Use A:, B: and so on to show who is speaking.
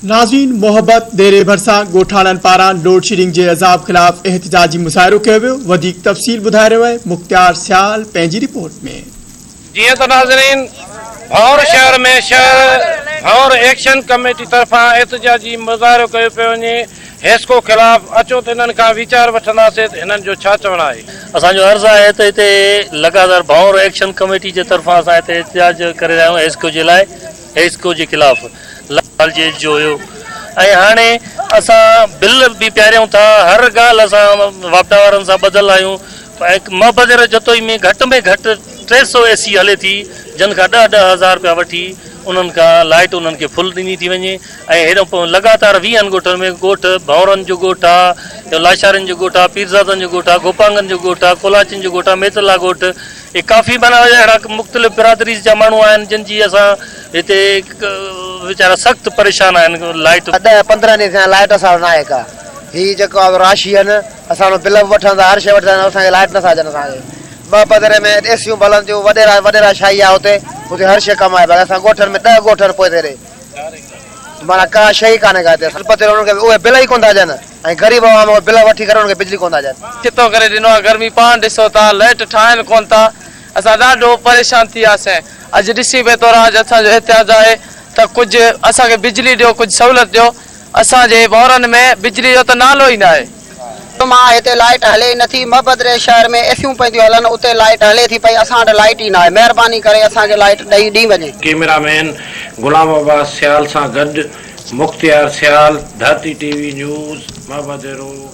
A: ناظرين محبت ديري ڀرسان ڳوٺاڻن پاران لوڊشيڊنگ جي عذاب خلاف احتجاجي مظاهرو ڪيو ويو وڌيڪ تفصيل ٻڌائي رهيو آهي مختيار سيال پنهنجي رپورٽ ۾.
B: جيئن ته ناظرين ڀنور شهر ۾ شهر ڀنور ايڪشن ڪميٽي طرفان احتجاجي مظاهرو ڪيو پيو وڃي حيسڪو خلاف اچو ته انهن کان ويچار وٺنداسين ته هنن جو ڇا چوڻ آهي.
C: اسان جو عرض آهي ته هتي لڳاتار ڀنور ايڪشن ڪميٽي جي طرفان اسان هتي احتجاج ڪري رهيا آهيون حيسڪو جي لاء حيسڪو جي خلاف لال جي جو هيو ۽ هاڻي اسان بل به پياريون ٿا هر ڳالهه اسان واپڊا وارن سان ٻڌل آهيون ۽ محبت جتوئي ۾ گهٽ ۾ گهٽ 300 اي سي هلي ٿي جن کان ڏهه ڏهه هزار رپيا وٺي انهن کان لائٽ انهن کي فل ڏني ٿي وڃي ۽ هيڏانهن لڳاتار ويهن ڳوٺن ۾ ڳوٺ ڀنورن جو ڳوٺ آ لاشارين جو ڳوٺ آ پيرزادن جو ڳوٺ آ گوپانگن جو ڳوٺ آ ڪولاچين جو ڳوٺ آ ميتلا ڳوٺ اهي ڪافي معنيٰ اهڙا مختلف برادريز جا ماڻهو آهن جن جي اسان هتي ويچارا سخت پريشان آهن لائٽ.
D: ڏهه 15 ڏينهن ٿيا آهن لائٽ اسان وٽ ناهي ڪا هي جيڪو آهي راشي آهن اسان وٽ بل به وٺن ٿا هر شي وٺندا آهن اسان کي لائٽ نٿا ڏين اسان کي ٻه پڌري ۾ اي سيون به هلن ٿيون وڏيرا وڏيرا شاهي آهي اتي اتي هر شي ڪم آهي باقي اسان ڳوٺن ۾ ڏهه ڳوٺ آهن پوئتي ڏي معنيٰ ڪا شي ئي ڪانهي ڪا هتي پڌري انهن کي اهي بل ئي ڪونه ٿا ڏين. ۽ غريب عوام کان بل وٺي ڪري انهن کي بجلي ڪونه ٿا ڏين.
E: ڇتو ڪري ڏنو آ گرمي پاڻ ڏسو ٿا لئٽ ٺاهن ڪون ٿا اسان ڏاڍو پريشان ٿي وياسين اڄ ڏسين پئي ٿو راڄ اسان جو احتياج آهي ته ڪجهه اسان کي بجلي ڏيو ڪجهه سهولت ڏيو اسان جي ڀونرن ۾ بجلي جو ته نالو ئي ناهي.
D: مان هتي لائيٽ هلي ئي نٿي مبدري شهر ۾ ايسيون پئي ٿيون هلن اتي لائيٽ هلي ٿي پئي اسان وٽ لائيٽ ئي ناهي مهرباني ڪري اسان کي لائيٽ ڏئي ڏي وڃي.
B: ڪيميرا مين غلام عباس سيال سان گڏ Mukhtiar Sial, Dharti T V news, Mohbadero.